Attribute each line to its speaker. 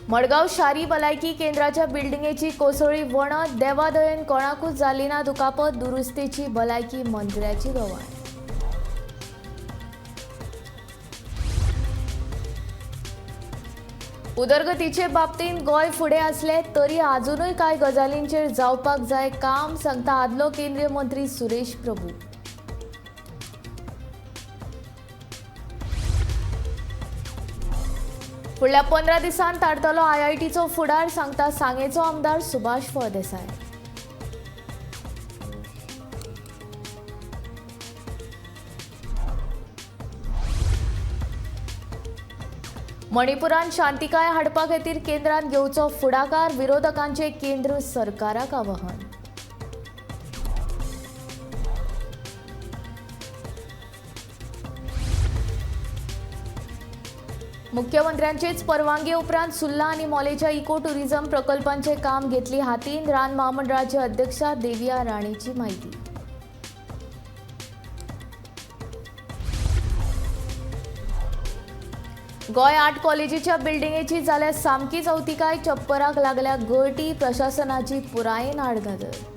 Speaker 1: मडगांव शारी भलायकी केंद्राच्या बिल्डिंगेची कोसळ्ळी वणत, देवादयेन कोणाकूच जाली ना दुखापत, दुरुस्तेची भलायकी मंत्र्याची गवाय. उदरगतीचे बाबतींत गोंय फुडें आसलें तरी आजुनूय कांय गजालींचेर जावपाक जाय काम, सांगता आदलो केंद्रीय मंत्री सुरेश प्रभू. फुडल्या 15 दिसांत थारतलो आयआयटीचो फुडार, सांगता सांगेचो आमदार सुभाष फळदेसाय. मणिपुरांत शांतिकाय हाडपा खातीर केंद्रान घेवचो फुडाकार, विरोधकांचे केंद्र सरकाराक आवाहन. मुख्यमंत्र्यांचेच परवानगे उपरांत सुर्ला आनी मोलेच्या इको टुरिझम प्रकल्पांचे काम घेतली हातीन, रान महामंडळाचे अध्यक्षा देविया राणेची माहिती. गोंय आर्ट कॉलेजीच्या बिल्डिंगेची जाल्या सामकीच अवतिकाय, चप्पराक लागल्या गळटी, प्रशासनाची पुरायेन आडनदर.